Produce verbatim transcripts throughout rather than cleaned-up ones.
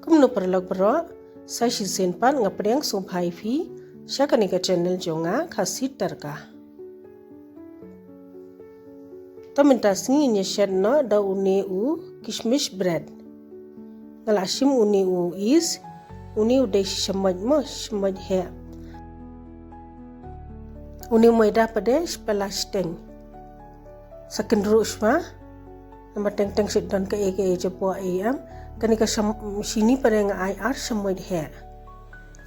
Kumno paralok baroh, sa shisien pat nga pdiang sngewbha ïa phi sha kane ka channel jong nga, Khasi Tadka. Te mynta sngi ngin ïa shet noh da une u kishmish bread. Nga la shim une u yeast, une u dei shi shamoit mo, shamoit heh. Une u maida pat de shi pela shiteng. Sa kynruh shwa. Namar teng teng shu don kaei kaei japoh ei em. Kane ka sham-, shini pat de nga ai ar shamoit heh.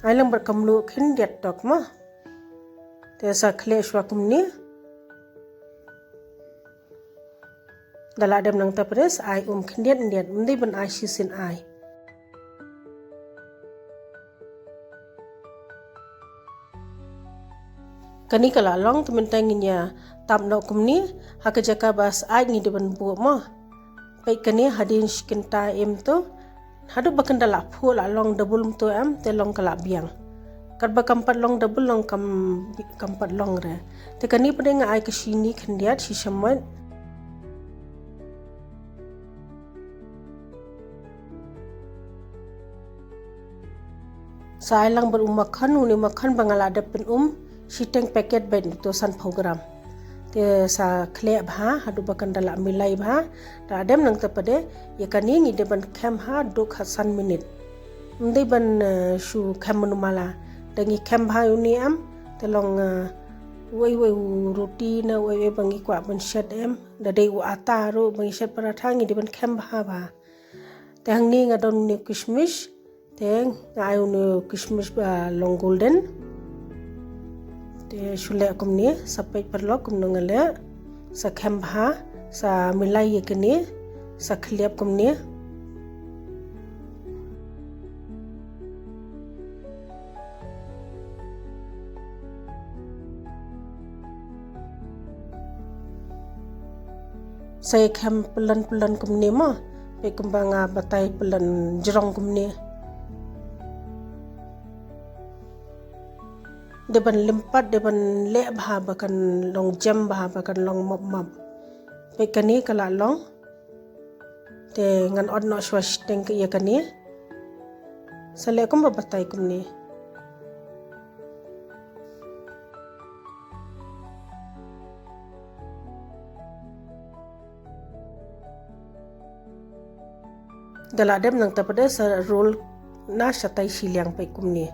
Ai lang bad ka mluh khyndiat tok mo. Te sa khleh shwa kumne. Da la dep nangta pat de sa ai um khyndiat khyndiat, ym dei ban ai shisien ai. Kane ka la long, te mynta ngin ïa tap noh kumne, ha ka jaka ba syaid ngi dei ban buh mo. Peit kane hadien shi kynta em to. Haduh ba kan da la phuh la long double mo to em, te long ka la biang. Katba kam pat long double long kam, kam pat long re. Te kane pat de nga ai ka shini khyndiat shi shamoit. Sa ai lang bad u makhon, une u makhon ba nga la dep pynum, shiteng packet bad to sanphew gram. Te sa khleh bha, haduh ba kan da la milai bha, da dep nangta pat de, ïa kane ngi dei ban khem haduh khat san minit. Ym dei ban, eh, shu khem mynno mala. Da ngi khem bha une em, te long, eh, uwei uwei u roti ne uwei uwei ba ngi kwah ban shet em, da dei u ata ruh ba ngi shet paratha ngi dei ban khem bha bha. Te hangne nga don une u kishmish, te nga ai une u kishmish ba long golden. Te shu leh kumne, sa peit paralok kumno nga leh, sa khem bha, sa milai ïa kane, sa khleh kumne. Sa ïa khem pylon pylon kumne mo. Peit kumba nga batai pylon jrong kumne. Dei ban lympat, dei ban leh bha ba kan long jem bha, ba kan long mop mop. Peit kane ka la long. Te ngan ot noh shuwa shiteng ka ïa kane. Sa leh kumba batai kumne. Da la dep nangta pat de sa roll na shatai shiliang peit kumne.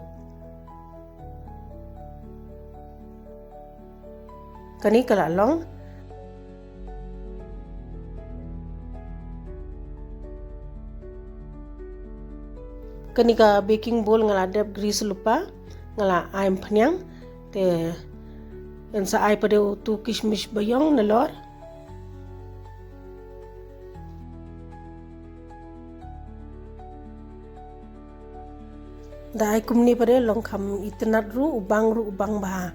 Kane ka la long. Kane ka baking bowl nga la dep grease lypa, nga la ai umphniang, te ngan sa ai pat de utu kishmish ba ïong nalor. Da ai kumne pat de long kham itynnad ruh, u bang ruh u bang bha.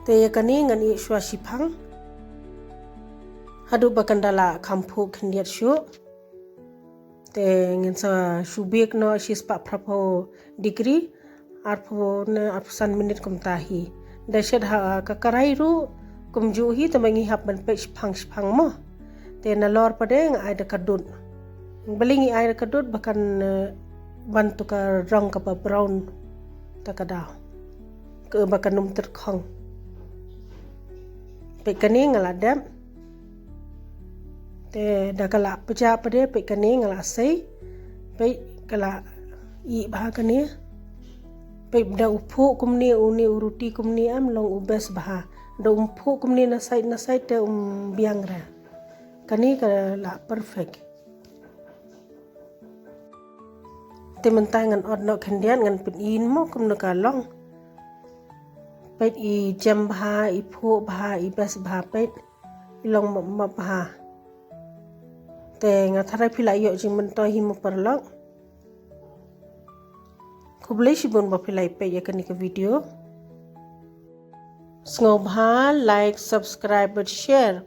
Te ïa kane ngan ïeh shuwa shiphang. Haduh ba kan da la kham phuh khyndiat shuh. Te ngin sa shu bake noh shispah phraphew degree, arphew ne arphew san minit kumta hi. Da shet ha ka karai ruh kumjuh hi, tangba ngi hap ban peit shiphang shiphang mo. Te nalor pat de nga ai da ka dud. Balei ngi ai da ka dud, ba kan, eh, ban tu ka rong kaba brown ta ka daw. Kaba kan ym tyrkhong. Peit kane nga la dep. Te da ka la pjah pat de, peit kane nga la sei. Peit ka la ih bha kane. Peit da u phuh kumne, une u roti kumne em long u best bha. Da um phuh kumne na side na side te um biang re. Kane ka la perfect. Te mynta ngan ot noh khyndiat, ngan pyni mo kumno ka long. Peit i jem bha, i phuh bha, i best bha peit. I long mop mop bha. Te nga tharai phi la ïoh jingmyntoi hi mo paralok. Khublei shibun ba phi la ïa peit ïa kane ka video. Sngewbha like, subscribe bad share.